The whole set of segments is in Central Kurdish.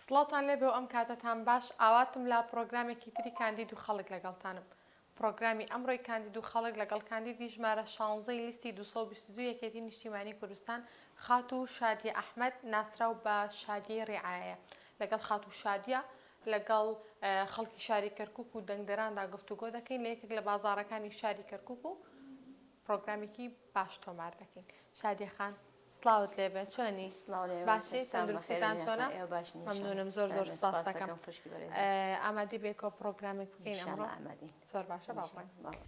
سڵاوتان لێبێ و ئەم کاتەتان باش ئاواتم لە پڕۆگرامێکی تری کاندید و خەڵک لەگەڵتانم پڕۆگرامی ئەمڕۆی کاندید و خەڵک لەگەڵ کاندیدی ژمارە شانزەی لیستی 222 یەکێتی نیشتیمانی کوردستان خاتوو شادیە ئەحمەد ناسراو بە شادیەی ڕیعایەیە لەگەڵ خاتوو شادیە لەگەڵ خەڵکی شاری کەرکوک و دەنگدەراندا گفتوگۆ دەکەین لە یەکێک لە بازاڕەکانی شاری کەرکوک و پڕۆگرامێکی باش تۆمار دەکەین شادیە خان سڵاوت لێبێ چۆنی؟ سڵاو لێ باشی تەندروستیتان چۆنە؟ ئێوە باشن مەمنونم زۆر زۆر سپاس سپاس دەکەم دەکەم خوشکی بەرێزم ئامادەی بێکەوە پڕۆگرامێک بکەین ئەمڕۆ ئینشاڵڵا ئامادەین زۆر باشە با بڕۆین. بەڵێ.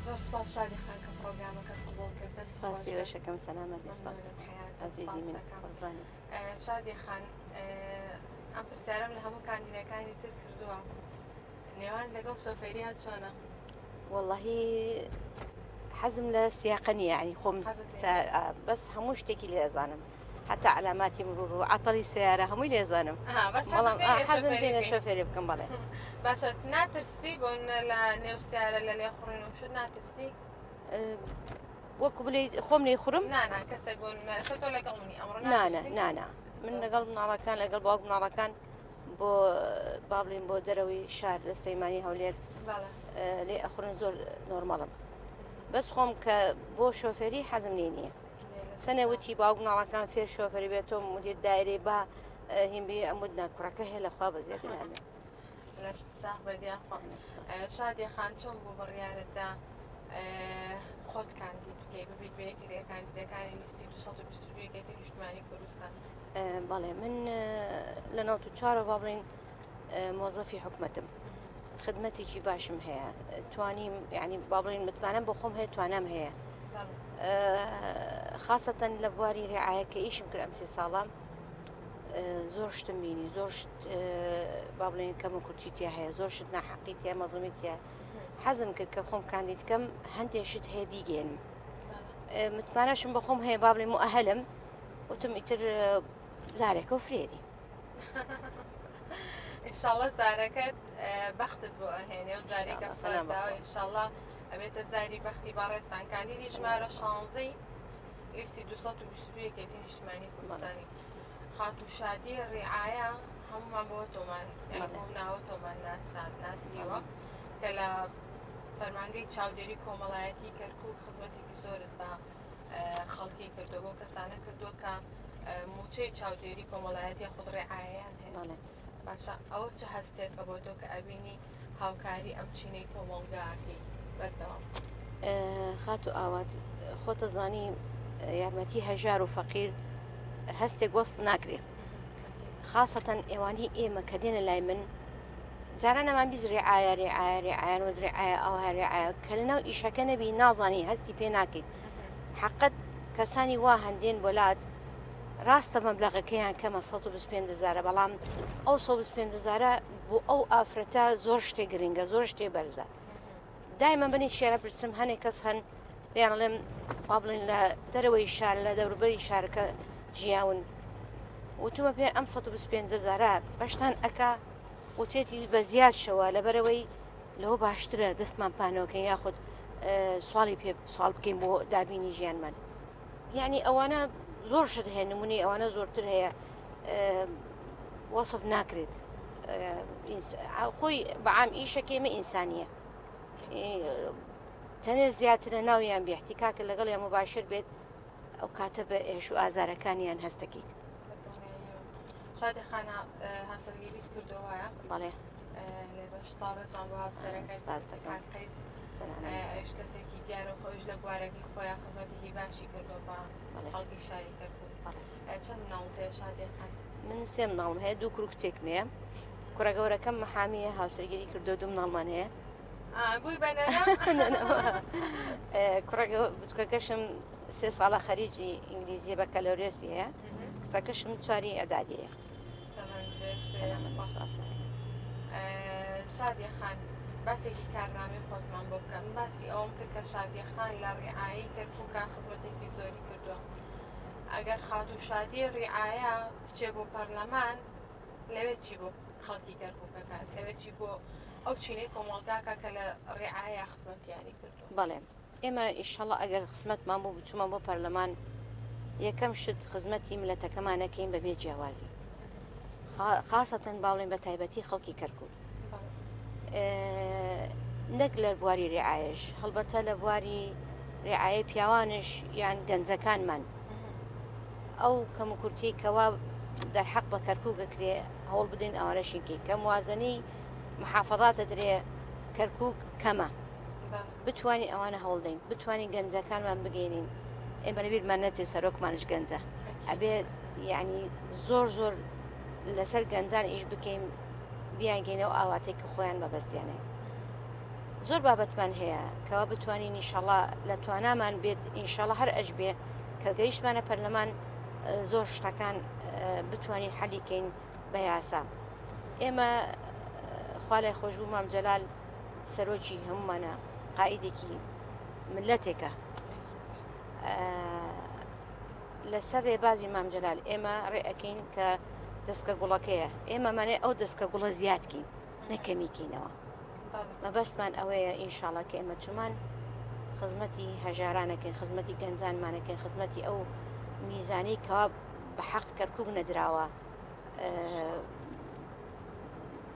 زۆر سپاس شادی خان کە پڕۆگرامەکەت قبوڵ کرد دەست خۆش سپاسی بێت. ئێوەشەکەم سەلامەت بی سپاس مەمنونم دەکەم حەیاتم ئەزیزی سپاس من دەکەم. قوربانی. شادی خان ئەم پرسیارەم لە هەموو کاندیدەکانی تر کردووە نێوان لەگەڵ شۆفێریا چۆنە؟ وەڵاهی حەزم لە سیاقە نییە یعنی خۆم بەس هەموو شتێکی لێ ئەزانم حتا علاماتی مرور و عەتەڵی سیارە هەمووی لێ ئەزانم بەس بەڵام حەزم پێ شۆفێری بکەم بەڵێ باشە ناترسی بۆ لە نێو سیارە لە لێخوڕین و شت ناترسی؟ وەکو بلێ خۆم لێ خورم نانا کەسێک بۆ ئێستا تۆ لەگەڵ منی ئەمڕۆ نانا نانا من لەگەڵ مناڵەکان لەگەڵ باوک مناڵەکان بۆ با بڵێین بۆ دەرەوەی شار لە سلەیمانی هەولێر لێ ئەخورن زۆر نۆرمەڵم بەس خۆم کە بۆ شۆفێری حەزم لێ نییە چەنێ وتی باوک مناڵەکان فێر شۆفێری بێت تۆ مدیر دایرەی با هیمبی ئەمود نا کوڕەکە هەیە لەخوا بەزیاد نابێت لەشت ساغ بێت یاخوا شادیە خان چۆن بوو بڕیارت دا خۆت کاندید بکەی ببیت بە یەکێک لە کاندیدەکانی لیستی 222 یەکێتی نیشتمانی کوردستان؟ بەڵێ من لە نەوت و چارەوە با بڵین مۆزەفی حکومەتم خدمەتێکی باشم هەیە توانیم یعنی با بڵین متمانەم بۆ خۆم هەیە توانام هەیە خاصەتەن لە بواری ڕعاە کە ئیشم کرد ئەم سێ ساڵە زۆر شتم بینی زۆر شت با بڵێن کەم و کورتی تیا هەیە زۆر شت ناحەقی تیا مەزڵومی تیا حەزم کرد کە خۆم کاندید کەم هەندێک شت هەیە بیگەێنم متمانەشم بە خۆم هەیە با بڵێم مؤهلم وتم ئیتر زارێکە و فرێدی ئینشاڵڵە زارەکەت بەختت بۆ ئەهێنێ و زارێکە فرەداوە ئینشاڵڵە ئەبێتە زاری بەختی بەڕێزتان کاندیدی ژمارە شانزەی لیستی 222 یەکێتی نیشتمانی کوردستانی خاتوو شادی ڕیعایە هەموومان بەوە تۆمان یانی بەو ناوە تۆمان ناسان ناسیوە کە لە فەرمانگەی چاودێری کۆمەڵایەتی کەرکک خزمەتێکی زۆرت بە خەڵکی کردو بۆ کەسانە کردووە کە موچەی چاودێری کۆمەڵایەتی خود ڕێعایان هەیە باشە ئەوە چ هەستێکە بۆ تۆ کە ئەبینی هاوکاری ئەم چینەی کۆمەڵگاکەی بەردەوام؟ خاتوو ئاوات خۆتە زانی یارمەتی هەژار و فەقیر هەستێک وەسف ناکرێ خاصەتەن ئێوانی ئێمە کە دێنە لای من جاران ئەمان بیست ڕعایە ڕعایە ڕعایە وەز ڕعایە ئەوها ڕعایە کە لەناو ئیشەکە نەبی نازانی هەستی پێ ناکەیت حەقەت کەسانی وا هەندێن بۆلات ڕاستە مەبلەغەکەیان کەمە 125 هزارە بەڵام ئەو 125 هزارە بۆ ئەو ئافرەتە زۆر شتێ گرنگە زۆر شتێ بەرزە دایمە بنی شێرە پرسم هەنێک کەس هەن پێیان ئەڵێم وا بڵێن لە دەرەوەی شار لە دەوروبەری شارەکە ژیاون وتومە پێ ئەم 125 هزارە بەشتان ئەکا وتێتی بە زیاد شەوە لەبەرەوەی لەوە باشترە دەستمان پانەوەکەین یاخود سواڵی پێ ساڵ بکەین بۆ دابینی ژیانمان یعنی ئەوانە زۆر شت هەیە نمونەی ئەوانە زۆرتر هەیە وەصف ناکرێت خۆی بەعام ئیشەکەی مە ئینسانیە تەنێ زیاترە ناویان بێ احتیکاکە لەگەڵیان مباشر بێت ئەو کاتە بە ئێش و ئازارەکانیان هەستەکەیت. شادی خانە هاوسەرگیریت کردووە وایە؟ بەڵێ. لێرەش سڵاو ڕێزمان بۆ هاوسەرەکەت سپاس دەکەم. کاک قەیس ئەویش کەسێکی دیارە و خۆیش لە بوارەکەی خۆیان خزمەتێکی باشی کردووە بە خەڵکی شاری کەرکووک. چەند مناڵت هەیە شادی خان؟ من سێ مناڵم هەیە دوو کوڕ و کچێکم هەیە. کوڕە گەورەکەم محامیە هاوسەرگیری کردووە دوو مناڵمان هەیە. بووی بە نەنە؟ کوڕە بچکەکەشم سێ ساڵە خەریکی ئینگلیزیە بەکەلۆریۆسی هەیە کچەکەشم چواری ئەدادیە. شادیە خان باسێکی کارنامەی خۆتمان بۆ بکە من باسی ئەوەم کرد کە شادیە خان لە ڕیعایی کەرکووکە خزمەتێکی زۆری کردووە ئەگەر خاتوو شادی ڕیعایە بچێ بۆ پەرلەمان لەوێ چی بۆ خەڵکی کەرکووکەکات لەوێ چی بۆ. ئەو چینەی کۆمەڵگاکە کە لە ڕیعایە خزمەتیانی کردووە. بەڵێ ئێمە ئیشەڵا ئەگەر خزمەتمان بوو بچوومە بۆ پەرلەمان یەکەم شت خزمەتی ملەتەکەمان ئەکەین بە بێ جیاوازی خاصەتەن با بڵێین بە تایبەتی خەڵکی کەرکوک نەک لە بواری ریعایش هەڵبەتە لە بواری ریعایە پیاوانش یان گەنجەکانمان ئەو کەم و کورتی کەوا دەرحەق بە کەرکوک ئەکرێ هەوڵ بدەین ئەوانە شینکەی کە موازنەی محافظاتە درێ کەرکوک کەمە بتوانین ئەوانە هەوڵدەین بتوانین گەنجەکانمان بگەینین ئێمە لەبیرمان نەچێت سەرۆکمانش گەنجە ئەبێ یعنی زۆر زۆر لەسەر گەنجان ئیش بکەین بیانگەینەوە ئاواتێک کە خۆیان مەبەستیان هەیە زۆر بابەتمان هەیە کەوا بتوانین ئینشەڵا لە توانامان بێت ئینشەڵا هەر ئەش بێ کە گەیشتمانە پەرلەمان زۆر شتەکان بتوانین حەلیکەین بە یاسا ئێمە خوا لای خۆشبوو مام جەلال سەرۆکی هەمومانە قائیدێکی ملەتێکە لەسەر رێبازی مام جەلال ئێمە ڕێ ئەکەین کە دەسکە گوڵەکەیە ئێمە مانێ ئەو دەسکە گوڵە زیادکەین نەکەمیکەینەوە مەبەستمان ئەوەیە ئینشاڵە کە ئێمە چومان خزمەتی هەژارانەکەین خزمەتی گەنجانمانەکەین خزمەتی ئەو میزانی کەوا بە حەق کەرکک نەدراوە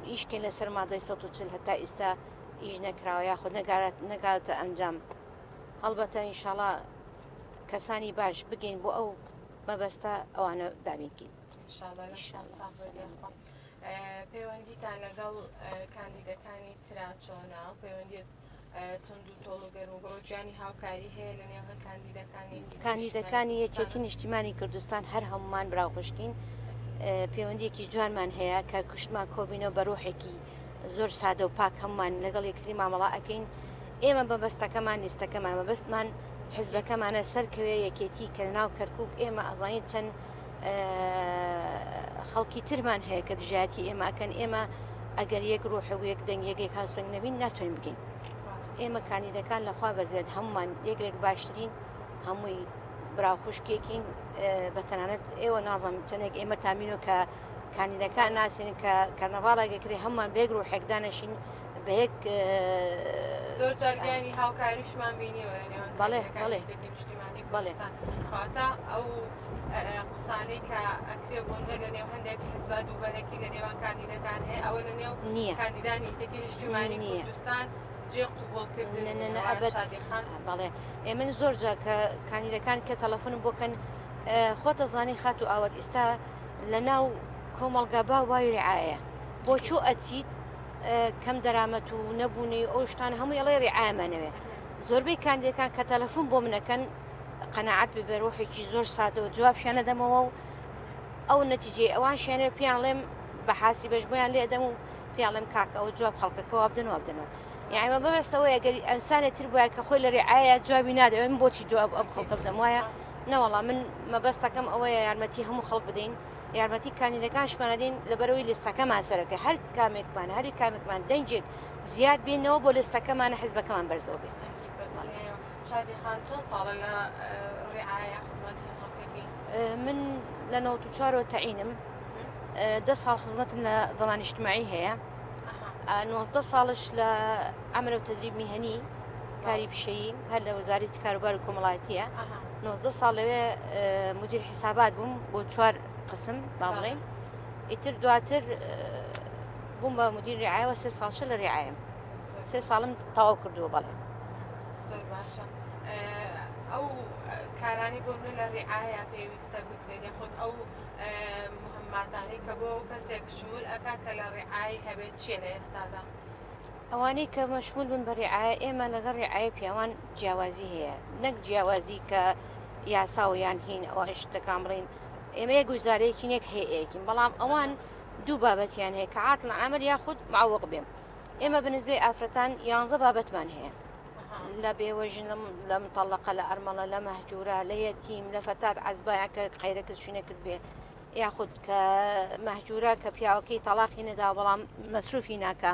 ئیشکەین لەسەر مادەی 140 هەتا ئیستا ئیش نەکراوە یاخود نەگاتە ئەنجام هەڵبەتە ئینشاڵا کەسانی باش بگەین بۆ ئەو مەبەستە ئەوانە دابینکەین. پەیوەندیتان لەگەڵ کاندیدەکانی ترا چۆنە؟ پەیوەندی توند و تۆڵ و گەرم و گوڕ و گیانی هاوکاری هەیە لە نێوان کاندیدەکانی کاندیدەکانی یەکێتی نیشتیمانی کوردستان هەر هەمومان برا و خوشکین پەیوەندیەکی جوانمان هەیە کە کوشتمان کۆبینەوە بە ڕوحێکی زۆر سادە و پاک هەمومان لەگەڵ یەکتری مامەڵا ئەەکەین ئێمە بەبەستەکەمان لیستەکەمان مەبەستمان حزبەکەمانە سەرکەوێ یەکێتی کە ناو کەرکک ئێمە ئەزانین چەند خەڵکی ترمان هەیە کە دژایەتی ئێمە ئەکەن ئێمە ئەگەر یەک ڕۆح و یەک دەنگ یەک یەک هاوسەنگ نەبین ناتوانین بگەین ئێمە کاندیدەکان لەخوا بەزێت هەمومان یەک لێک باشترین هەمووی برا خوشکێکین بە تەنانەت ئێوە نازم چەندێک ئێمە تامینۆ کە کاندیدەکان ناسین کە کەرنەڤاڵێک کرێ هەمومان بێک ڕوحێک دانەشین بە یەک زۆر جار گیانی هاوکاریشمان بینیوە لە نێوان بەڵێ بەڵێ نیشتیمانی بەڵێ کەواتە ئەو قسانەی کە ئەکرێ بۆ نمونە لە نێو هەندێک حزبا دووبەرەکی لە نێوان کاندیدەکان هەیە ئەوە لە نێو نییە کاندیدانی یەکێتی نیشتیمانی نییە. کوردستان جێ قبوڵکردن نە نە نییە نە وایە ئەبەد شادی خان بەڵێ ئێ من زۆر جار کە کاندیدەکان کە تەلەفۆنم بۆ کەن خۆتە زانی خاتوو ئاوات ئیستا لە ناو کۆمەڵگا باو باوی ڕعایە بۆ چۆ ئەچیت کەم دەرامەت و نەبوونی ئەو شتانە هەمووی ئەڵێ ڕعایەمانەوێ زۆربەی کاندیدەکان کە تەلەفۆن بۆ منەکەن قەناعەت بێ بە ڕۆحێکی زۆر سادەوە جوابشیان نەدەمەوە و ئەو نەتیجەی ئەوان شیانێ پێیان ڵێم بە حاسی بەش بۆیان لێ ئەدەم و پێیان ڵێم کاکە ئەوە جواب خەڵکەکە وا بدەن وا بدەنەوە یعنی مە بەبەستەوەی ئەگەر ئەنسانێ تر بوایە کە خۆی لە ڕعایە جوابی نادەوێت من بۆچی جواب ئەم خەڵکە بدەم وایە نەوەڵا من مەبەستەکەم ئەوەیە یارمەتی هەموو خەڵک بدەین یارمەتی کاندیدەکانشمان ئەدەین لەبەرەوەی لیستەکەمان سەرەکە هەر کامێکمان هەر کامێکمان دەنگێک زیاد بینەوە بۆ لیستەکەمانە حزبەکەمان بەرزەوە بێ. شادی خان چەند ساڵە لە ڕعایە خزمەتی خەڵکەکەی؟ من لە 94 تەعینم دە ساڵ خزمەتم لە ضمان اجتماعی هەیە 19 ساڵش لە عمل و تدریب میهنی کاری پیشەیی هەر لە وەزارەتی کاروبار و کۆمەڵایەتیە 19 ساڵ لەوێ مدیر حیسابات بووم بۆ چوار قسم با بڵێین ئیتر دواتر بووم بە مدیر ڕعایەوە سێ ساڵشە لە ڕعایم سێ ساڵم تەواو کردووە بەڵێ. زۆر باشە ئەو کارانی بۆ منە لە ڕعاە پێویستە بکرێت یاخود ئەو مهماتانەی کە بۆ کەسێک شمول ئەک کە لە ڕعای هەبێت چییە لە ئێستادا؟ ئەوانەی کە مەشمول بن بە ڕعایە ئێمە لەگەڵ ڕعایە پیاوان جیاوازی هەیە نەک جیاوازی کە یاسا و یان هین ئەوە شتەکان بڵین ئێمە یەک وزارەیەکی نێک هەیەکین بەڵام ئەوان دوو بابەتیان هەیە کە عاتڵ عمل یاخود معوق بێم ئێمە بە نسبەی ئافرەتان یانزە بابەتمان هەیە لە بێوەژن لە متەڵەقە لە ئەرمەڵە لە مەهجورە لە یەتیم لە فەتات عەزبایە کە قەیرە کەس شوی نەکرد بێ یاخود کە مەهجورە کە پیاوەکەی تەڵاقی نەدا بەڵام مەسروفی ناکە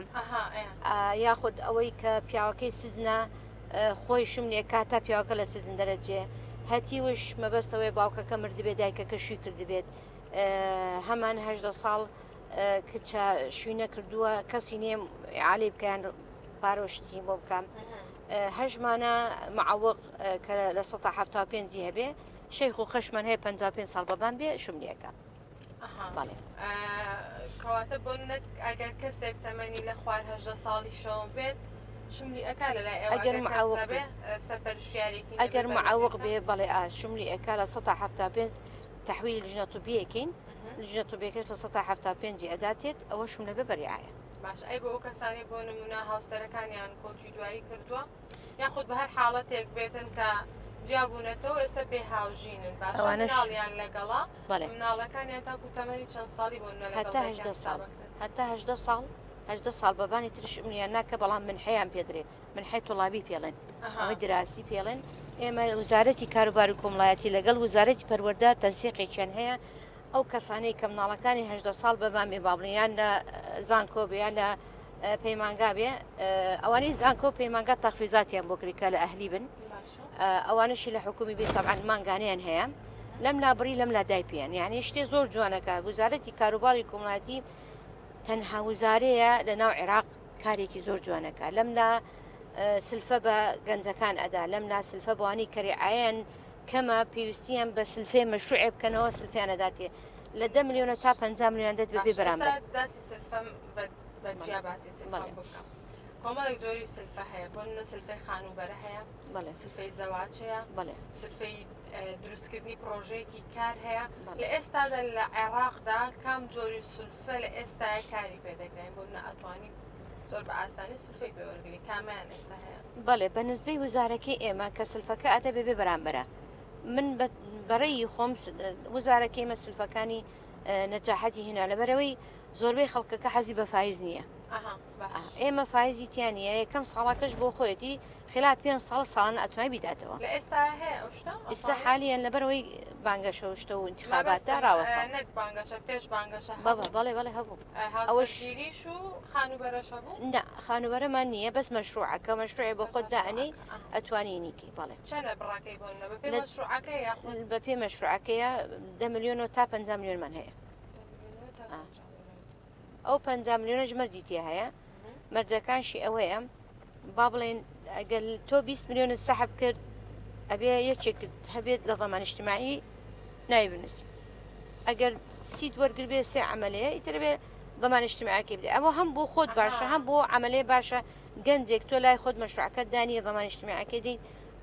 یاخود ئەوەی کە پیاوەکەی سزنە خۆی شم لێ کاتا پیاوەکە لە سزن دەرەجێ هەتیوش مەبەستەوەی باوکەکە مردبێ دایکەکە شوی کردبێت هەمان هەدە ساڵ. کچە شووی نەکردووە کەسی نییە عالی بکەیان پارۆشتی بۆ بکەم هەژمانە معوق کە لە 175 هەبێ شەیخ و خەشمان هەیە 55 ساڵ بەبان بێ شملیەکە بەڵێ. کەواتە بۆ نەک ئەگەر کەسێک تەمەنی لە خوار هەژدە ساڵیشەوە بێت شملی ئەکا لە لای ئێوە ئەگەر ئەگەر کەس معوق نەبێ بێ. سەرپەرشتیارێکی نەبێ ئەگەر معوق بەرگری بێ ئەکا؟ بەڵێ ئا شملی ئەکا لە 175 تەحویلی لجنە طبیەکەین لجنە طبیەکەش لە 175 ئەداتێت ئەوە شملە بێ بەریعایە. باش ئەی بۆ ئەو کەسانەی بۆ نمونە هاوسەرەکانیان کۆچی دوایی کردووە یاخود بە هەر حاڵەتێک بێتن کە جیابوونەتەوە ئێستا بێ هاوژینن باشە ئەوانەش مناڵیان لەگەڵە بەڵێ مناڵەکانیان تاکو تەمەنی چەند ساڵی بۆ نمونە لەگەڵ هەتا دایکیان 18 حساب ساڵ ئەکرێن؟ هەتا 18 ساڵ 18 ساڵ بەبانی ترش منیان ناکە بەڵام منحەیان پێدرێ منحەی طڵابی پێڵێن ئەوەی دراسی پێڵێن ئێمە وزارەتی کاروباری کۆمەڵایەتی لەگەڵ وزارەتی پەروەردە تەنسیقێکیان هەیە ئەو کەسانەی کە مناڵەکانی 18 ساڵ بەبان بێ با بڵێن یان لە زانکۆ بێ یان لە پەیمانگا بێ ئەوانەی زانکۆ پەیمانگا تەخفیزاتیان بۆ کری کە لە ئەهلی بن ئەوانەشی لە حکومی بێت تەبعەن مانگانەیان هەیە لەم لا بڕی لەم لا دای پێیان یعنی شتێ زۆر جوانەکە وزارەتی کاروباری کۆمەڵایەتی تەنها وزارەیە لە ناو عێراق کارێکی زۆر جوانەکە لەم لا سلفە بە گەنجەکان ئەدا لەم لا سلفە بۆانی کەریعایەن کەمە پێویستیان بە سلفێ مەشروعێ بکەنەوە سلفیان ئەداتێ لە 10 ملیۆنە تا 50 ملیۆن دەت بەبێ بەرامبەر. باسی سلفەم بە جیا باسی سلفەم بکەم کۆمەڵێک جۆری سلفە هەیە بۆ نمونە سلفەی خانووبەرە هەیە سلفەی زەواج هەیە سلفەی دروستکردنی پرۆژەیەکی کار هەیە لە ئێستادا لە عێراقدا کام جۆری سلفە لە ئێستاە کاری پێ دەکرێن بۆ نمونە ئەتوانی زۆر بە ئاسانی سلفەی پێ وەرگری کامیان ئێستا هەیە؟ بەڵێ بە نسبەی وزارەکەی ئێمە کە سلفەکە ئەدە بێ بێ بەرامبەرە من بەڕێی خۆم وزارەکەی ئێمە سلفەکانی نەجاحەتی هێنا لەبەرەوەی زۆربەی خەڵکەکە حەزی بە فایز نییە ئێمە فایزی تیا نییە یەکەم ساڵەکەش بۆ خۆیەتی خلا پێ ساڵ ساڵان ئەتوانی بیداتەوە لە ئێستا هەیە ئەو شتە ئێستا حالیان لەبەرەوەی بانگەشە و شتە و انتخاباتە ڕاوەستا نەک بانگەشە پێش بانگەشە بابا بەڵێ بەڵێ هەبوو ئەوەش هاوسەرگیریش و خانووبەرەش هەبوو؟ نا خانووبەرەمان نییە بەس مەشروعەکە مەشروعێ بۆ خۆت دائەنێی ئەتوانی نیکەی بەڵێ. چەنە بڕەکەی بۆ نمونە بەپێی مەشروعەکەیە یاخود؟ بەپێی مەشروعەکەیە دە ملیۆن و تا 50 ملیۆنمان هەیە. ئەو 50 ملیۆنەش مەرجی تیا هەیە مەرجەکانشی ئەوەیە با بڵێن ئەگەر تۆ 20 ملیۆنت سەحب کرد ئەبێ یەکێک هەبێت لە ضمان اجتماعی ناوی بنووسی ئەگەر سیت وەرگر بێ سێ عملەیە ئیتر بێ ضمان اجتماعەکەی بدەی ئەوە هەم بۆ خۆت باشە هەم بۆ عملەیە باشە گەنجێک تۆ لای خۆت مەشروعەکەت دانی ضمان اجتماعەکەی دەیت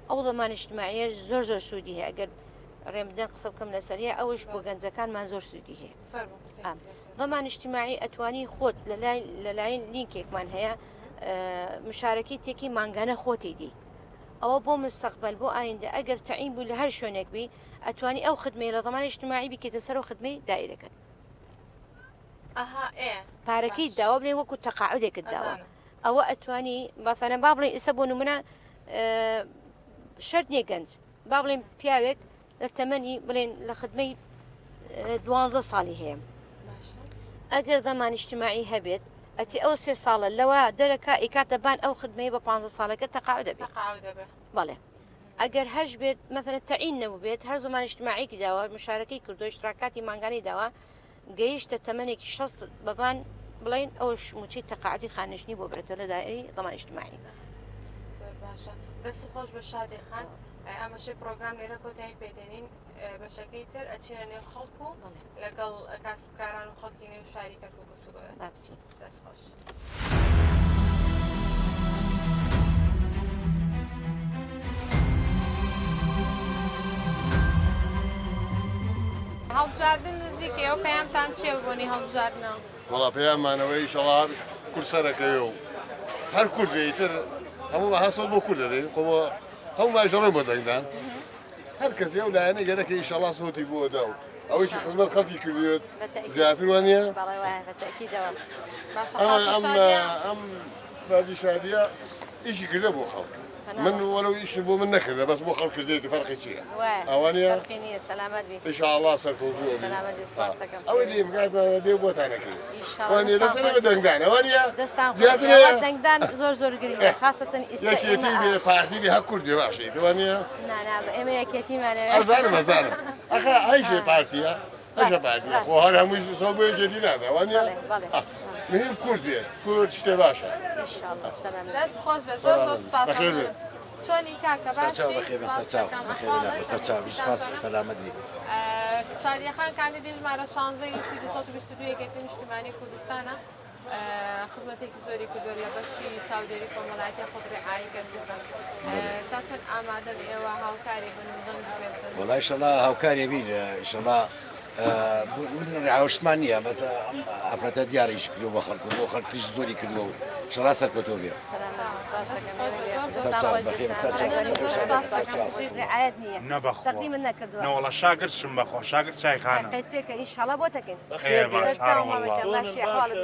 ئەو ضمان اجتماعیە زۆر زۆر سوودی هەیە ئەگەر ڕێم بدەن قسە بکەم لەسەریە ئەوش بۆ گەنجەکانمان زۆر سوودی هەیە ضمان اجتماعی ئەتوانی خۆت لەلای لەلایەن لینکێکمان هەیە مشارەکەی تێکی مانگانە خۆتی دی ئەوە بۆ مستەقبەل بۆ ئایندە ئەگەر تەعین بوو لە هەر شوێنێک بی ئەتوانی ئەو خدمەی لە ضمان اجتماعی بیکەیتە سەر ئەو خدمەی دائیرەکەت. ئەها ئێ پارەکەیت باش داوە بڵێ وەکو تەقاعودێکت داوە ئەزانم. ئەوە ئەتوانی مەسەلەن با بڵێین ئیسە بۆ نمونە شەرت نییە گەنج با بڵێن پیاوێک لە تەمەنی بڵێن لە خدمەی دوانزە ساڵی هەیە ئەگەر ضمان اجتماعی هەبێت ئەچی ئەو سێ ساڵە لەوە دەرەکا ئیکاتە بان ئەو خدمەی بە 15 ساڵەکە تەقاعد دەبێت بەڵێ ئەگەر هەش بێت مەثەلەن تەعین نەبووبێت هەر ضمان اجتماعیکی داوە مشارەکەی کردو اشتراکاتی مانگانەی داوە گەیشتە تەمەنێکی 60 بەبان بڵین ئەوش موچەی تەقاعدی خانەنشینی بۆ برێتەوە لە دایرەی ضمان اجتماعی. زۆر باشە دەست خۆش بە شادی خان ئەمەشەی پرۆگرام لێرە کۆتایی پێدێنین بەشەکەی تر ئەچینە نێو خەڵک و لەگەڵ کاسبکاران و خەڵکی نێو شاری کەرکوک گفتوگۆ دەکەین. دەست خۆش. هەڵبژاردن نزیکە ئەو پەیامتان چییە بە بۆنەی هەڵبژاردنەوە؟ وەڵا پەیاممانەوەی ئیشەڵا هەر کورد سەرەکەوێ و هەر کورد بێ ئیتر هەموو هەسەوە بۆ کورد دەدەین خۆ بۆ هەموو ماژ دەڕۆین بۆ دەنگدان هەر کەسێ ئەو لایەنە گەرەکە ئیشەڵا سەوتی بۆ دا و ئەوەیشی خزمەت خەڵکی کردوێت زیاتر وانە ئەم ئەم باجی شادیە ئیشی کردە بۆ خەڵک من وەلو ئیش بۆ من نەکردە بەس بۆ خەڵک کردێتی فەرقی چییە ئەوانە ئیشاڵا سەرکەوتوو ئەوەی لێ بکات دێ بۆتانەکەی وانە لەسەر بە دەنگدان ئەوانە زیاتر دەنگدان زۆر زۆر گرنگە خاصەتەن ئیستا یەکێتی بێ پارتی بێ هەر کورد بێ باشە وانە نا نا ئێمە یەکێتیمانەوێ ئەزانم ئەزانم ئەخە هەیشێ پارتیە. هەشە پارتی خۆ هەر هەمووی سەو بۆ یەکێتی نابێ وانە مهم کورد بێت کورد شتێ باشە دەست خۆش بێ زۆر زۆر سپاس چۆنی کاکە باشی سپاس سەلامەت بی شادیە خان کاندیدی ژمارە 16 لیستی 222 یەکێتی نیشتیمانی کوردستانە خزمەتێکی زۆری کردووە لە بەشی چاودێری کۆمەڵایەتی خود ڕعایی کەرکوکە تا چەند ئامادەن ئێوە هاوکاری بن و دەنگ پێ بدەن؟ وەڵا ئیشەڵا هاوکاری بین ئیشەڵا من ڕعاوشتمان نییە بەس ئەم ئافرەتە دیارە ئیش کردووە بۆ خەڵک و بۆ خەڵکیش زۆری کردووە و ئیشەڵا سەرکەوتوو بێ. سەرچاو بەخێر سەرچاو سەرچاو. ڕعایەت نییە نە بەخوا تەقدیمت نەکردووە نەوەڵا شاگردشم بەخوا شاگرد چایخانە قەیچێکە ئینشاڵا بۆ تەکەین ئێ باش ئارە وەڵا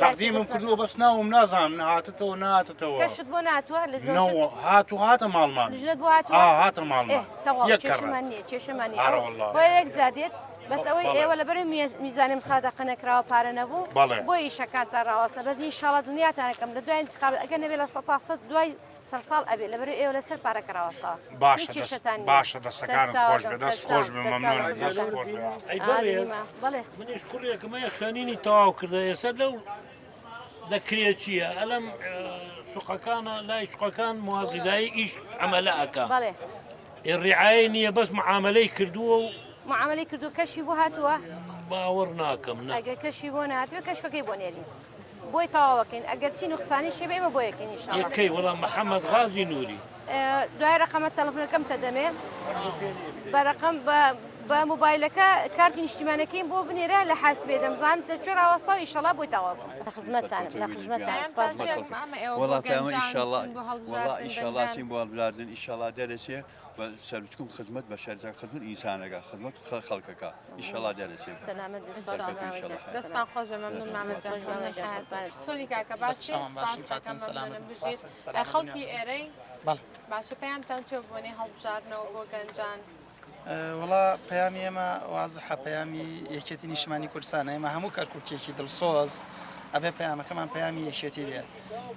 تەقدیمم کردووە بەس ناوم نازانم هاتتەوە نەهاتتەوە کەشت بۆ ناتوە نەوە هات و هاتە ماڵمان لژنەت بۆ هاتووە ئا هاتە ماڵمان تەواو یەک کەڕە کێشەمان نییە کێشەمان نییە ئارە وەڵا بۆ یەک جا دێت بەس ئەوەی ئێوە لەبەر میزانی مسادەقە نەکراوە پارە نەبوو بەڵێ بۆ ئیشەکانتان ڕاوەستە بەس ئینشاڵا دڵنیاتانەکەم لە دوای انتخاب ئەگەر نەبێ 100% دوای سەرساڵ ئەبێ لەبەر ئێوە لەسەر پارەکە ڕاوەستاوە باشە کێشەتان نییە. باشە دەستەکانت خۆش بێ دەست خۆش بێ مەمنونم دەست خۆش بێ ئەی بەڕێز بەڵێ منیش کوڕێکم هەیە خوێنینی تەواو کردە ئێستا لەو لە کرێچییە ئەلەم سوقەکانە لای سوقەکان مواد غذایی ئیش عەمەلە ئەکا بەڵێ ڕعایە نییە بەس معاملەی کردووە و معاملەی کردو کەشی بۆ هاتووە باوەڕ ناکەم نا ئەگەر کەشی بۆ نهاتوێ کەشفەکەی بۆ نێرین بۆی تەواوەکەین ئەگەر چی نوقسانیشی بێ ئێمە بۆ یەکەین ئینشاڵڵا یەکەی وەڵام محەممەد غازی نووری دوای ڕقەمە تەلەفۆنەکەم تەدەمێ بە ڕقم بە مۆبایلەکە کارتی نیشتیمانەکەیم بۆ بنێرە لە حاسبێ دەمزانم لە کوێ ڕاوەستا و ئینشاڵڵا بۆی تەواو بکەم لە خزمەتتانم لە خزمەتتان سوپاس پەیامتان چییە مامە ئێوە بۆ وەڵا پەیامە گەنجان ئینشاڵڵا چن بۆ وەڵا هەڵبژاردن ئینشاڵڵا دەنگدان چین بۆ هەڵبژاردن ئینشاڵڵا دەرەچێ بە سەرچکم خزمەت بە شەرجە خزمەت ئینسانەکە خزمەت خەڵکەکە ئینشاڵڵا دەرەچێ سەلامەت بێ سوپاس سەرکەوتوو ئینشاڵڵا حەیات. دەستان خۆش بێ مەمنون مامە جان مەمنون حەیاتتان چۆنی کاکە باشی سوپاس دەکەم مەمنونم بژیت خەڵکی ئێرەی بەڵێ باشە پەیامتان چییە بۆ بۆنەی هەڵبژاردنەوە بۆ گەنجان؟ وەڵا پەیامی ئێمە وازحە پەیامی یەکێتی نیشتمانی کوردستانە ئێمە هەموو کەرکوکیەکی دڵسۆز ئەبێ پەیامەکەمان پەیامی یەکێتی بێ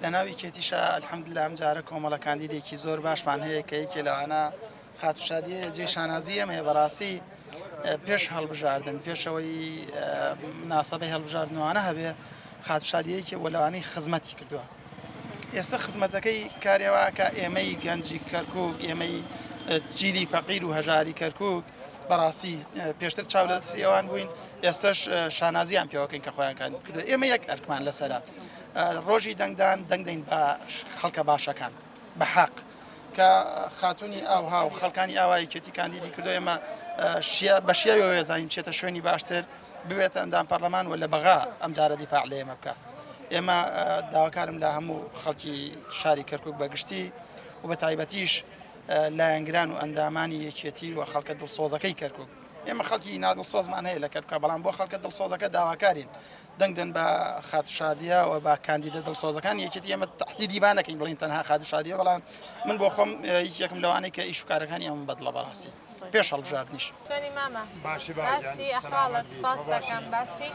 لەناو یەکێتیشا الحمدلله ئەم جارە کۆمەڵە کاندیدێکی زۆر باشمان هەیە کە یەکێ لەوانە خاتوو شادیە جێی شانازی ئێمەیە بەڕاستی پێش هەڵبژاردن پێشەوەی مناسبەی هەڵبژاردنەوانە هەبێ خاتوو شادیە یەکێ بووە لەوانەی خزمەتی کردووە ئێستا خزمەتەکەی کارێوا کە ئێمەی گەنجی کەرکک ئێمەی جیلی فەقیر و هەژاری کەرکک بەڕاستی پێشتر چاو لە دەستی ئەوان بووین ئێستش شانازیان پێوەکەین کە خۆیان کاندید کردو ئێمە یەک ئەرکمان لەسەرە ڕۆژی دەنگدان دەنگدەین بە خەڵکە باشەکان بە حەق کە خاتونی ئاوها و خەڵکانی ئاوا یەکێتی کاندیدی کردو ئێمە بە شیاوی وێزانین چێتە شوێنی باشتر ببێتە ئەندام پەرلەمان و لە بەغا ئەم جارە دیفاع لە ئێمە بکە ئێمە داواکارم لە هەموو خەڵکی شاری کەرکک بە گشتی و بە تایبەتیش لایەنگران و ئەندامانی یەکێتی و خەڵکە دڵسۆزەکەی کەرکک ئێمە خەڵکی نادڵسۆزمان هەیە لە کەرکوکە بەڵام بۆ خەڵکە دڵسۆزەکە داواکارین دەنگدەن بە خاتوو شادیە و بە کاندیدە دڵسۆزەکان یەکێتی ئێمە تەحدیدی با نەکەین بڵین تەنها خاتوو شادیە بەڵام من بۆ خۆم یەکێکم لەوانەی کە ئیش و کارەکانی ئەمە بەدڵە بەڕاستی پێش هەڵبژاردنیش. چۆنی مامە؟ باشی باشی ئەحواڵت؟ سپاس دەکەم باشی.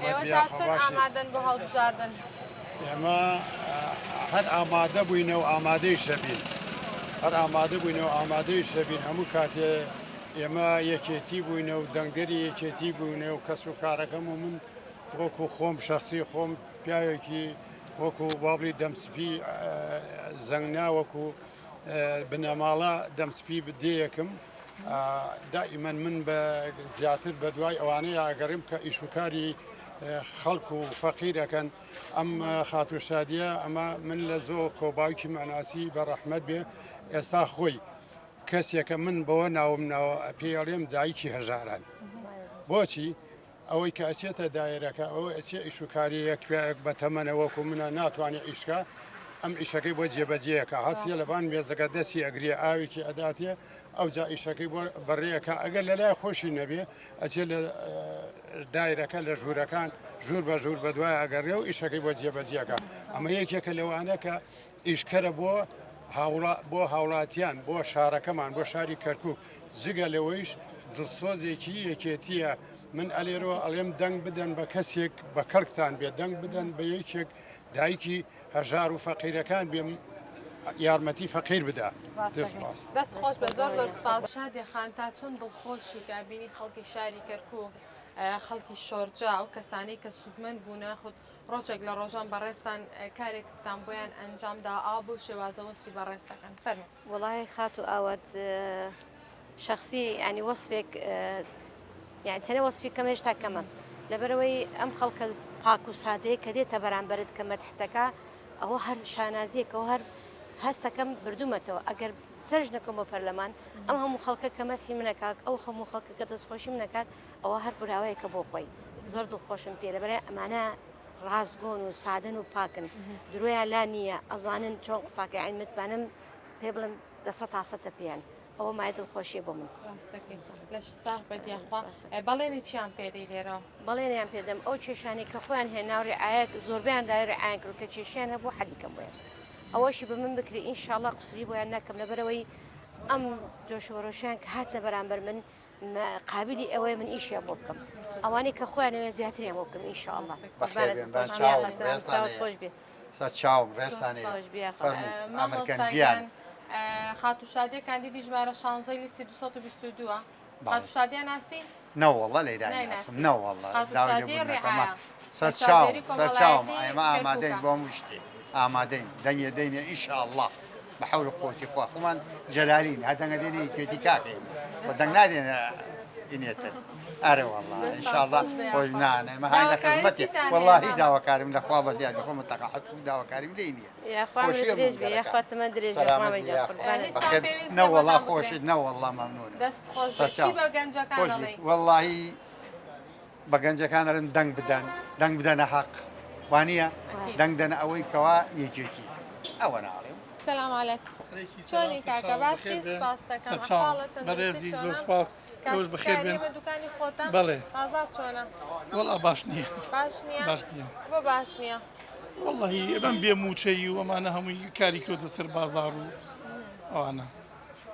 ئێوە تا چەند ئامادەن بۆ هەڵبژاردن؟ ئێمە هەر ئامادە بووینە و ئامادەیش دەبین هەر ئامادە بووینە و ئامادەیش دەبین هەموو کاتێ ئێمە یەکێتی بووینە و دەنگدەری یەکێتی بووینە و کەس و کارەکەم و من وەکو خۆم شەخسی خۆم پیاوێکی وەکو بابلی دەمسپی زەنگنا وەکو بنەماڵە دەمسپی دێیەکم دائیمەن من بە زیاتر بە دوای ئەوانەیە ئەگەڕیم کە ئیش و کاری خەڵک و فەقیرەکەن ئەم خاتوو شادیە ئەمە من لە زۆ کۆباوکی مەناسی بە ڕەحمەت بێ ئێستا خۆی کەسێکە من بەوە ناوم ناوە پێی ئەڵێم دایکی هەژاران بۆچی ئەوەی کە ئەچێتە دایرەکە ئەوە ئەچێ ئیش و کاری یەک پیاوێک بە تەمەنە وەکو منە ناتوانێ ئیشکا ئەم ئیشەکەی بۆ جێبەجێیەکە هەستیە لەبان مێزەکە دەستی ئەگرێ ئاوێکی ئەداتێ ئەوجا ئیشەکەی بۆ بەڕێەکە ئەگەر لە لای خۆشی نەبێ ئەچێ لە دایرەکە لە ژوورەکان ژوور بە ژوور بەدوای ئەگەڕێ و ئیشەکەی بۆ جێبەجێەکە ئەمە یەکێکە لەوانە کە ئیشکەرە بۆ هاوڵا بۆ هاوڵاتیان بۆ شارەکەمان بۆ شاری کەرکک جگە لەوەیش دڵسۆزێکی یەکێتیە من ئەلێرەوە ئەڵێم دەنگ بدەن بە کەسێک بە کەڵکتان بێت دەنگ بدەن بە یەکێک دایکی هەژار و فەقیرەکان بێ یارمەتی فەقیر بدا. دەست خۆش بێ زۆر زۆر سپاس. شادێ خان تا چەند دڵخۆشی کە بینی خەڵکی شاری کەرکوک خەڵکی شۆرجە ئەو کەسانەی کە سوودمەند بوونە خود ڕۆژێک لە ڕۆژان بەڕێزتان کارێکتان بۆیان ئەنجام دا ئاوا بەو شێوازە وەسفی بەڕێز دەکەن فەرموو. وەڵای خاتوو ئاوات شەخسی یانی وەسفێک یانی چەنێ وەسفی کەم هێشتا کەمە لەبەرەوەی ئەم خەڵکە پاک و سادەیە کە دێتە بەرامبەرت کە مەدحتەکە ئەوە هەر شانازیەکەەوە هەر هەستەکەم بردومەتەوە ئەگەر سەرش نەکەم بۆ پەرلەمان ئەم هەموو خەڵکە کە مەدحی منەکات ئەو هەموو خەڵکە کە دەستخۆشی منەکات ئەوە هەر براوەیەکە بۆ خۆی زۆر دڵخۆشم پێ لەبەرە ئەمانە ڕاستگۆن و سادەن و پاکن درۆیان لا نییە ئەزانن چۆن قساکە یانی متمانەم پێ بڵێم دەسە تاسەتە پێیان ئەوە مای دڵخۆشیە بۆ من. ڕاستەکەی لەش ساغ بێت یاخوا بەڵێنی چیان پێدەی لێرەوە؟ بەڵێنیان پێدەم ئەو کێشانەی کە خۆیان هێنا و ڕعایەت زۆربەیان داوای ڕعایان کرد کە کێشیان هەبوو حەلی کەم بۆیان ئەوەشی بە من بکرێ ئینشاڵڵا قسوری بۆیان ناکەم لەبەرەوەی ئەم جۆشوەرۆشیان کە هاتنە بەرامبەر من قابلی ئەوەیە من ئیشیان بۆ بکەم ئەوانەی کە خۆیان ئەوێ زیاتریان بۆ بکەم ئینشاءاللە بەخێر بێن بان چاوم ڕێزتان خۆش بێ سەر چاوم ڕێزتان هەیە فەرموو ئامرکەن گیان خاتوو شادیە کاندیدی ژمارە شانزەی لیستی 222 خاتوو شادیە ناسی؟ نەوەڵڵا لەیرا ناسم نەوەڵڵا داوای لێبوردن ئەکەم سەر چاوم سەر چاوم ئێمە ئامادەین بۆ هەموو شتێ ئامادەین دەنگێ دەینێ ئینشاءاللە بە حەول و قوتی خوا خۆمان جەلالین هە دەنگە دێنێ یەکێتی کاکە ئێمە و دەنگ نادێنە ئینێتر ئەرێ والله ان شاء الله خۆش نانە ئێمە هاین لە خزمەتی واللهی داواکاریم لە خوا بە زیاد خۆم تەقاعد و داواکاریم لێی نییە یاخوا درێژ بێ یاخوا تەمەن درێژ بێ مامە گیان قوربانت نەوەڵا خۆشت نەوەڵا مەمنونم دەست خۆش بێ چی بە گەنجەکان ئەڵێی؟ وەڵاهی بە گەنجەکان ئەڵێم دەنگ بدەن دەنگ بدەنە حەق وانییە دەنگ دەنە ئەوەی کەوا یەکێتی ئەوە ناڵێم. سلام علیک چۆنی کاکە باشی سپاس دەکەم ئەحواڵت بەڕێزی زۆر سپاس تۆش بەخێر بێن ئێمە دوکانی خۆتە بەڵێ بازاڕ چۆنە وەڵا باش نییە باش نییە باش نییە بۆ باش نییە وەڵی ئەم بێ موچەیی و ئەمانە هەمووی کاری کرۆتە سەر بازاڕ و ئەوانە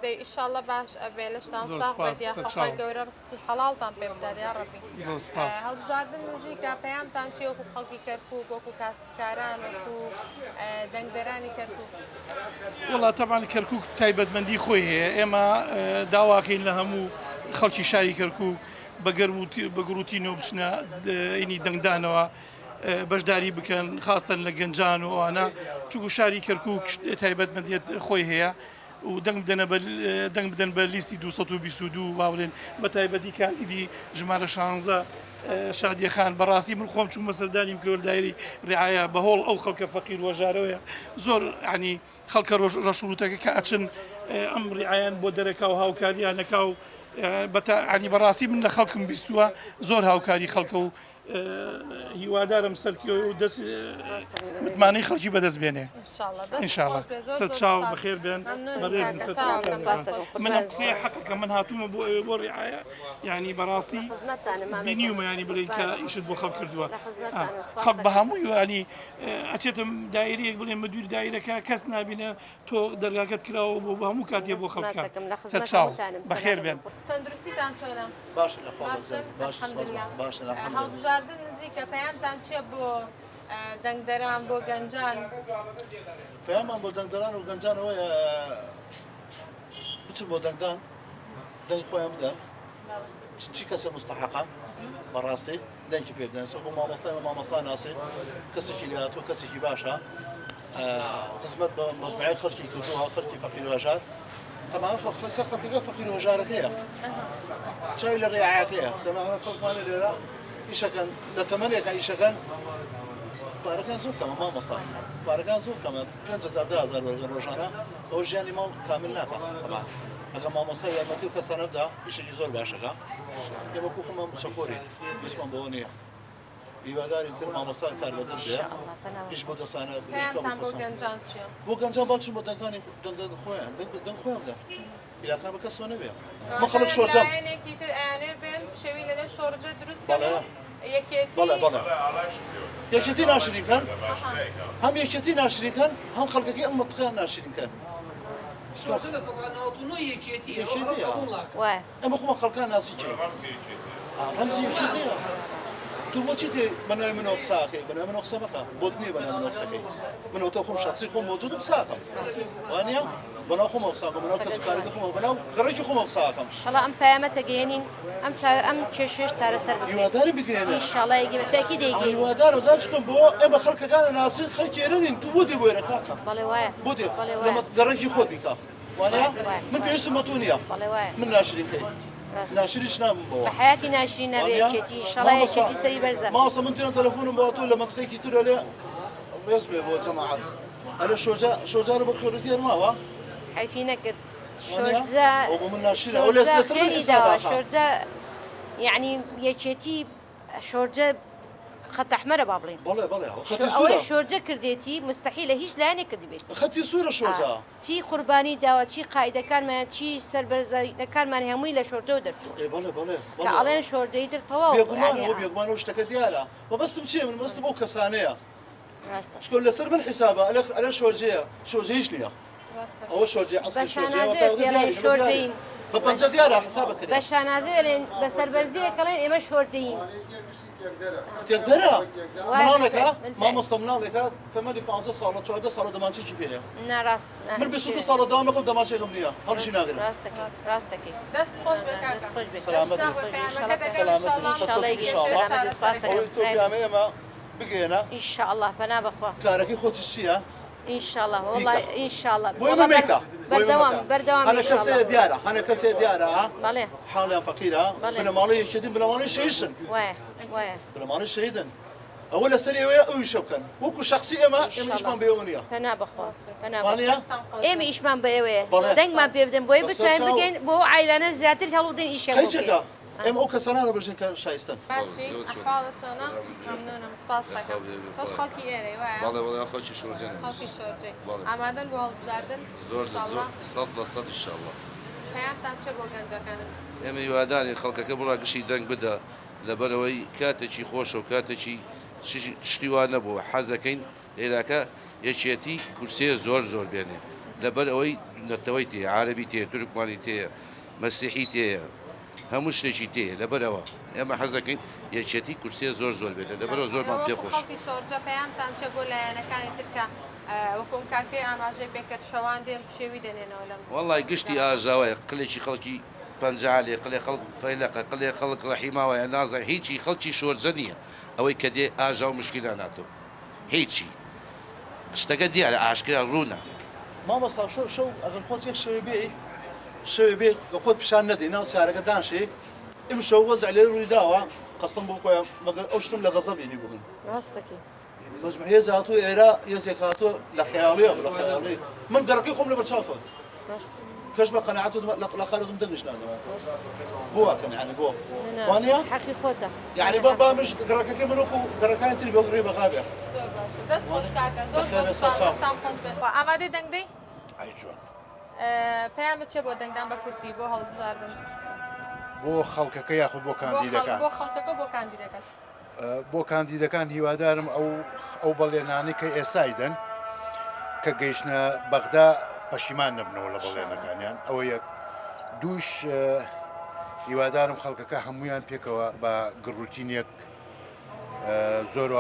دەی ئیشاڵڵە باش ئەبێ لەشتان زۆر ساغ سوپاس بێت یاخوا سەرچاو. خوای گەورە ڕزقی حەڵاڵتان پێ بدات یاڕەبی. زۆر سوپاس. هەڵبژاردن نزیکە پەیامتان چیە وەکو خەڵکی کەرکوک وەکو کاسبکاران وەکو دەنگدەرانی کەرکوک؟ وەڵا تەبعەن کەرکوک تایبەتمەندی خۆی هەیە ئێمە داواکەین لە هەموو خەڵکی شاری کەرکوک بە گەرم و بە گوڕوتینەوە بچنە ینی دەنگدانەوە بەشداری بکەن خاستەن لە گەنجان و ئەوانە چونکو شاری کەرکوک تایبەتمەندیت خۆی هەیە و دەنگ بدەنە بە دەنگ بدەن بە لیستی 222 با بڵێن بە تایبەتی کاندیدی ژمارە 16 شادیە خان بەڕاستی من خۆم چوومە سەردانیم کرد دایری ڕعاە بە هۆڵ ئەو خەڵکە فەقیر وەژارەوەیە زۆر ینی خەڵکە ڕۆژ ڕەشوروتەکە کە ئەچن ئەم ڕعایان بۆ دەرەکا و هاوکاریانەکا و بەتا ینی بەڕاستی من لە خەڵکم بیستووە زۆر هاوکاری خەڵکە و هیوادارم سەرکەوێ و دەست متمانەی خەڵکی بەدەست بێنێ ئینشاءاللە سەرچاو بەخێر بێن بەڕێزن سەرچاو من ئەم قسەیە حەقەکە من هاتوومە بۆ ئەوێ بۆ ڕعایە یعنی بەڕاستی بینیومە ینی بڵێ کە ئیشت بۆ خەڵک کردووە خەڵک بە هەمووی ینی ئەچێتم دایرەیەک بڵێ مدیر دایرەکە کەس نابینە تۆ دەرگاکەت کراوە بۆ بۆ هەموو کاتێ بۆ خەڵکە سەرچاو بەخێر بێن. تەندروستیتان چۆنە؟ باشە لە خوا باشن بەزیاد باشە سپاس الحمدللە باشن الحمدللە. هەڵبژاردن نزیکە پەیامتان چیە بۆ دەنگدەران بۆ گەنجان؟ پەیامان بۆ دەنگدەران و گەنجان ئەوەیە بچن بۆ دەنگدان دەنگ خۆیان بدەن چی کەسە مستحقە بەڕاستی دەنگی پێ بدەن سەکو مامۆستای بە مامۆستا ناسین کەسێکی لێهاتوو کەسێکی باشە خزمەت بە مەجموعەی خەڵکی کردووە خەڵکی فەقیر و هەژار تەمام خەسە خەڵکەکە فەقیر و هەژارەکەیە چاوی لە ڕێعاکەیە سەماهە خەڵکمانە لێرە ئیشەکەن لە تەمەنێکە ئیشەکەن پارەکان زۆر کەمە مامۆستا پارەکان زۆر کەمە 5000 10000 وەرگە ڕۆژانە ئەو ژیانی ماڵ کامل ناکە تەبعا ئەگە مامۆستا یارمەتی و کەسانە بدا ئیشێکی زۆر باشەکە ئێمە کو خۆمان موچەخۆرین پێویستمان بەوە نییە هیوادارین تر مامۆستا کار بەدەست بێ ئیش بۆ دەسانە پەیامتان بۆ گەنجان چییە؟ بۆ گەنجان با بچن بۆ دەنگانی دەنگ خۆیان دەنگ دەنگ خۆیان بدەن بیلاکان بە کەسەوە نەبێ من خەڵک شۆرجەم لایەنێکی تر ئەیانەوێ بێن پشێوی لەنێو شۆرجە دروست کەن بەڵێ و یەکێتی بەڵێ بەڵێ یەکێتی ناشرین کەن هەم یەکێتی ناشرین کەن هەم خەڵکەکەی ئەم مەنتقەیان ناشرین کەن شۆرجە 99% یەکێتییە ئەو یەکێتییە قبوڵ ناکەم. وایە. ئێمە خۆمان خەڵکان ناسی کێ ڕەمزی یەکێتییە. تۆ بۆچی تێ بە ناوی منەوە قسە ئەکەی؟ بە ناوی منەوە قسە مەکە. بۆت نییە بە ناوی منەوە قسە کەی. من ئەوتۆ خۆم شەخسی خۆم مەوجودم قسە ئەکەم. وا نییە؟ بە ناو خۆمەوە قسە ئەکەم، بە ناو کەسوکارەکەی خۆمەوە، بە ناو گەڕەکی خۆمەوە قسە ئەکەم. ئیشەڵا ئەم پەیامە تەگەیەنین ئەم چارە ئەم کێشەیەش چارەسەر بکرێت. هیوادارم بگەیەنن. ئینشاڵا یەکی بە تەئکید دەیگەیەنین. هیوادارم زانی چکەم بۆ ئێمە خەڵکەکان ئەناسین خەڵکی ئێرە نین تۆ بۆ دێ بۆ ئێرە کاکە؟ بەڵێ وایە. بۆ دێ؟ بەڵێ وایە. لە گەڕەکی خۆت بیکە. وانیە؟ وایە وایە. من پێویستم بە تۆ نییە. بەڵێ وایە. من ناشرین کەی. ڕاستە. ناشریش نابم بەوە. بە حەیاتی ناشرین نابێ وانیە؟ یەکێتی ئینشاڵا مامۆستا یەکێتی سەری بەرزە. مامۆستا من دوێنێ تەلەفۆنم بۆ هاتووە لە مەنتقەیەکی تر ئەلێ ڕێز بێ بۆ جەماعەت ئەلێ شۆجا شۆجارە بە خێرۆتی هەر ماوە؟ حەیفی نەکرد وانیە؟ شۆرجە ئەوە بۆ من ناشرینە ئەوە شۆرجە لەسەر من خێری حیساب داوە ئاخە. شۆرجە یەعنی یەکێتی شۆرجە خەت ئەحمەرە با بڵێین. بەڵێ بەڵێ ئەوە خەتی ئەوەی سوورە. شۆرجە کردێتی مستەحیلە هیچ لایەنێک کردبێتی. خەتی سوورە شۆرجە. چی قوربانی داوە چی قائیدەکانمان چی سەربەرزەکانمان هەمووی لە شۆرجەوە دەرچووە. ئێ بەڵێ بەڵێ کە ئەڵێن شۆرجەی تر تەواو بێگومان ئەوە بێگومان ئەو شتەکە دیارە مەبەستم چییە من مەبەستم ئەو کەسانەیە. ڕاستە. چونکە لەسەر من حیسابە ئەلێ ئەلێ شۆرجەیە شۆرجەیش نییە. ئەوە شۆرجەی عەسڵی بە شۆرجەیە شانازیەوە پێڵێن شۆرجەیین. بە پەنجە دیارە حسابە کرێ. بە شانازیەوە لێن بە سەربەرزیەک ئەڵێن ئێمە شۆرجەیین. تێکدەرە مناڵێکە مامۆستا مناڵێکە تەمەنی 15 ساڵە 14 ساڵە دەمانچێکی پێیە نا ڕاست من 22 ساڵە دەوام ئەکەم دەمانچێکم نییە هەڵیشی ناگرم ڕاستەکەی ڕاستەکەی دەست خۆش بێ کاکە دەست خۆش بێ سەلامەت بێ سەلامەت بێ ئینشاڵڵا ئینشاڵڵا سپاس ئەوەی تۆ پەیامەی ئێمە بگەیەنە ئینشاڵڵا پەنا بەخوا کارەکەی خۆتیش چییە؟ ئینشاڵڵا وەڵا ئینشاڵڵا بۆ ئێمە مەیکە بەردەوام بەردەوام هەنە کەسێ دیارە هەنە کەسێ دیارە بەڵێ حاڵیان فەقیرە بنەماڵەی یەکێتین بنەماڵەی شەهیدن وایە وایە بنەماڵەی شەهیدن ئەوە لەسەر ئێوەیە ئەو ئیشە بکەن وەکو شەخسی ئێمە ئێمە ئیشمان بە ئێوە نییە پەنا بەخوا پەنا وانییە؟ ئێمە ئیشمان بە ئێوەیە بەڵێ. دەنگمان پێ بدەن بۆیە بەسەر بتوانین چاو. بگەین بۆ ئەو عایلانە زیاتر هەوڵ بدەین ئیشیان بۆ قەیچەکە بکەین ئێمە ئەو کەسانە هەڵبژێن کە شایستەن. باشی ئەحواڵت چۆنە؟ مەمنونم سپاست دەکەم. تۆش خەڵکی ئێرەی وایە؟ بەڵێ بەڵێ خەڵکی شۆرجەنم. خەڵکی شۆرجەی. بەڵێ. ئامادەن بۆ هەڵبژاردن؟ زۆر لە ئینشاڵڵا. زۆر 100% ئینشاڵڵا. پەیامتان چیە بۆ گەنجەکان؟ ئێمە هیوادارین خەڵکەکە بڕا گشتی دەنگ بدا لەبەرئەوەی کاتێکی خۆشە و کاتێکی شتی وا نەبووە حەزەکەین ئێراکە یەکێتی کورسیە زۆر زۆر بێنێ لەبەر ئەوەی نەتەوەی تێیە عارەبی تێیە تورکمانی تێیە مەسیحی تێیە هەموو شتێکی تێیە لەبەر ئەوە ئێمە حەز دەکەین یەکێتی کورسیە زۆر زۆر بێنێ لەبەرەوە زۆرمان پێ وەکو خۆش. خەڵکی شۆرجە پەیامتان چیە بۆ لایەنەکانی تر کە وەکو ئەم کاکەی ئاماژەی پێکرد شەوان دێن پشێوی دەنێنەوە لەم وەڵای گشتی ئاژاوەیە قلێکی خەڵکی پەنجەعەلێ قلێ خەڵک فەیلەقە قلێ خەڵک ڕەحیماوایە نازانم هیچی خەڵکی شۆرجە نییە ئەوەی کە دێ ئاژاو مشکیلە ناتۆ هیچی شتەکە دیارە ئاشکرا ڕوونە. مامۆستا شەو شەو ئەگەر خۆت یەک شەوێ بێی شەوێ بێ لە خۆت پیشان نەدەی ناو سیارەکە دانشێ ئمشەو وەزع لێ ڕووی داوە قەستم بۆ خۆیان مەگەر ئەو شتم لە غەزەب بینی بوو من ڕاستەکەی مەجموع هێز هاتوو ئێرە هێزێک هاتوو لە خەیاڵیە لە خەیاڵی من گەڕەکەی خۆم لەبەر چاو کەوت کەش بە قەناعەت لە خارەتم دەنگش نادەم بۆ واکەن یعنی بۆ وانە حەقی خۆتە یعنی با با مش گەڕەکەکەی من وەکو گەڕەکانی تری بۆ گڕی بەغا بێ زۆر باشە دەست خۆش کاکە زۆر زۆر سوپاس دەستان خۆش بێت ئامادەی دەنگدەی ئەی چۆن پەیامت چیە بۆ دەنگدان بە کوردی بۆ هەڵبژاردن بۆ خەڵکەکە یاخود بۆ کاندیدەکان بۆ خەڵکەکە بۆ کاندیدەکەش بۆ کاندیدەکان هیوادارم ئەو ئەو بەڵێنانەی کە ئێستای دەن کە گەیشتە بەغدا پەشیمان نەبنەوە لە بەڵێنەکانیان ئەوە یەک دووش هیوادارم خەڵکەکە هەمویان پێکەوە بە گڕوتینێک زۆر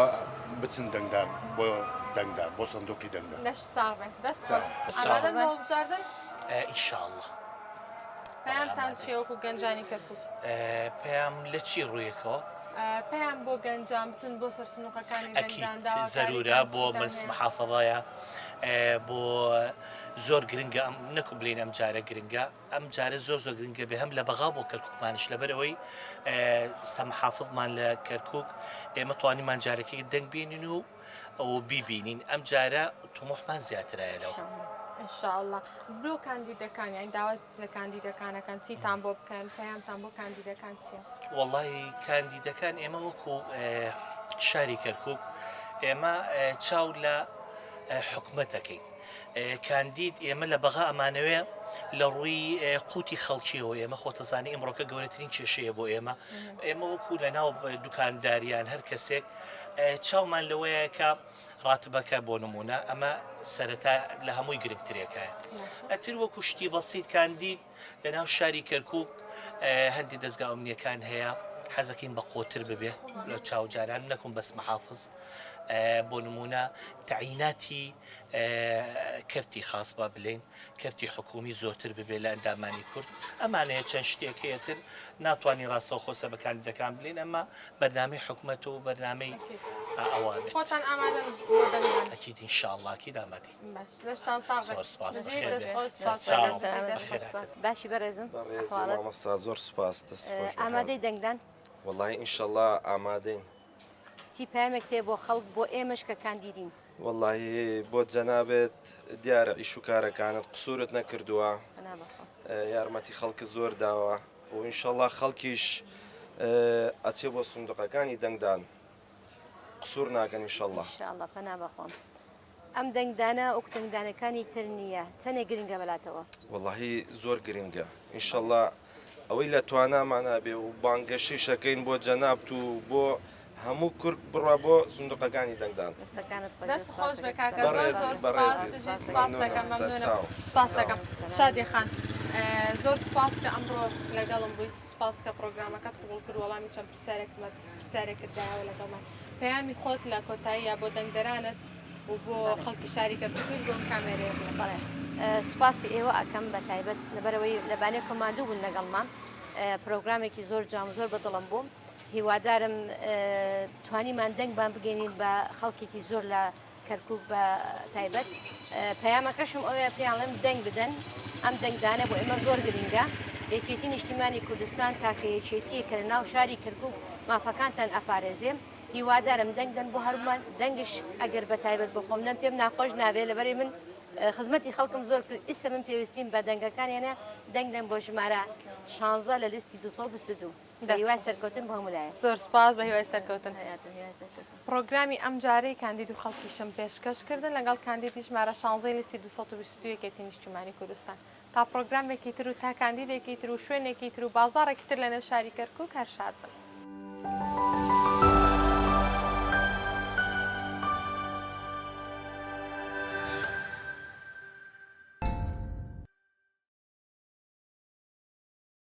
بچن دەنگدان بۆ دەنگدان بۆ سندوقی دەنگدان لەش ساغ بێ دەست خۆش ئامادەن بۆ هەڵبژاردن ئینشاءاللە پەیامتان چیە وەکو گەنجانی کەرکوک؟ پەیام لە چی ڕوویەکەوە؟ پەیام بۆ گەنجان بچن بۆ سەر سنوقەکانی ئەکید دەنگدان داواکاریتان زەرورە بۆ چیتان مەس هەیە؟ محافەزەیە بۆ زۆر گرنگە ئەم نەکو بلین ئەم جارە گرنگە ئەم جارە زۆر زۆر گرنگە بێ هەم لە بەغا بۆ کەرکوکمانیش لەبەر ئەوەی ئستا محافظمان لە کەرکوک ئێمە توانیمان جارەکەی دەنگ بێنین و و بیبینین ئەم جارە تموحمان زیاترایە لەوە. ان شاء اللە بۆ کاندیدەکان یانی داوات لە کاندیدەکانەکەن چیتان بۆ بکەن پەیامتان بۆ کاندیدەکان چییە؟ وەڵی کاندیدەکان ئێمە وەکو شاری کەرکک ئێمە چاو لە حکومەت دەکەین کاندید ئێمە لە بەغا ئەمانەوێ لە ڕووی قوتی خەڵکیەوە ئێمە خۆتەزانی ئیمڕۆکە گەورەترین کێشەیە بۆ ئێمە ئێمە وەکو لە ناو دوکانداریان هەر کەسێک چاومان لەوەیە کە ڕاتبەکە بۆ نمونە ئەمە سەرەتا لە هەمووی گرنگترێکە ئەتر وەکو شتی بەسیت کاندید لە ناو شاری کەرکک هەندی دەستگا ئەمنیەکان هەیە. حەزەکەین بە قۆتر ببێ لە چاو جاران نەکوم بەس محافز بۆ نمونە تەعیناتی کەرتی خاص با بلین کەرتی حکومی زۆرتر ببێ لە ئەندامانی کورد ئەمانەیە چەند شتێک هەیە تر ناتوانانی ڕاستەوخۆ سە بە کاندیدەکان بلین ئەمە بەرنامەی حکومەت و بەرنامەی ئەوە بێت. خۆتان ئامادەن بۆ دەنگدان؟ ئەکید ان شاء الله ئەکید ئامادەین. باش لەشتان ساغ بێت. زۆر سوپاس بژیت بەخێر دەست بێ. خۆش سپاس سەرچاو دەکەم. بژیت دەست خۆش بەخێر سپاس. هاتن. باشی بەڕێزم بەڕێزی ئەحواڵت؟ مامۆستا زۆر سوپاس دەست خۆش بەخێر ئامادەی دەنگدان؟ وەڵاهی ئینشەڵا ئامادەین. چی پەیامێکت هەیە بۆ خەڵک بۆ ئێمەش کە کاندیدین؟ وەڵاهی بۆ جەنابت دیارە ئیش و کارەکانت قسورت نەکردووە پەنا بەخوا. یارمەتی خەڵکت زۆر داوە و ئینشەڵا خەڵکیش ئەچێ بۆ سندوقەکانی دەنگدان قسور ناکەن ئینشەڵا. ئینشاڵڵا پەنا بەخوام. ئەم دەنگدانە وەکو دەنگدانەکانی تر نییە چەنێک گرنگە بەلاتەوە؟ وەڵاهی زۆر گرنگە ئینشەڵا ئەوەی لە توانامانا بێ و بانگەشەیش ئەکەین بۆ جەنابت و بۆ هەموو کورد بڕوا بۆ سندوقەکانی دەنگدان. دەستەکانت خۆش دەست بێ خۆش بێ سوپاس کاکە زۆر بەڕێزی زۆر سپاس بەڕێزی بژیت سپاس مەمنونم دەکەم مەمنونم سەرچاو. سپاس دەکەم شادی خان زۆر سپاس کە ئەمڕۆ لەگەڵم بووی سپاس کە پرۆگرامەکەت قبوڵ کرد وەڵامی چەند پرسیارێکمت پرسیارێکت دایەوە لەگەڵمان پەیامی خۆت لە کۆتاییە بۆ دەنگدەرانت و بۆ خەڵکی شاری کەرکوکیش بۆ ئەم کامێرەیە بڵێ. بەڵێ سوپاسی ئێوە ئەکەم بە تایبەت لەبەرئەوەی لە بانێکۆ ماندوو بوون لەگەڵمان پرۆگرامێکی زۆر جوان و زۆر بە دڵم بوو هیوادارم توانیمان دەنگمان بگەینین بە خەڵکێکی زۆر لە کەرکوک بە تایبەت پەیامەکەشم ئەوەیە پێیان ڵێم دەنگ بدەن ئەم دەنگدانە بۆ ئێمە زۆر گرنگە یەکێتی نیشتیمانی کوردستان تاکە یەکێتیە کە لە ناو شاری کەرکوک مافەکانتان ئەپارێزێ هیوادارم دەنگ دەن بۆ هەرمان دەنگش ئەگەر بە تایبەت بۆ خۆم دەم پێم ناخۆش نابێ لەبەری من خزمەتی خەڵکم زۆر کرد ئیستا من پێویستیم بە دەنگەکانیانە دەنگ دەن بۆ ژمارە 16 لە لیستی 222 بە هیوای سەرکەوتن بۆ هەموو لایەک. زۆر سپاس بە هیوای سەرکەوتن. هەیاتم هیوای سەرکەوتن. پڕۆگرامی ئەمجارەی کاندید و خەڵکیشم پێشکەش کردن لەگەڵ کاندیدی ژمارە شانزەی لیستی 222 یەکێتی نیشتیمانی کوردستان. تا پڕۆگرامێکی تر و تا کاندیدێکی تر و شوێنێکی تر و بازاڕێکی تر لەنێو شاری کەرکووک هەر شاد بن.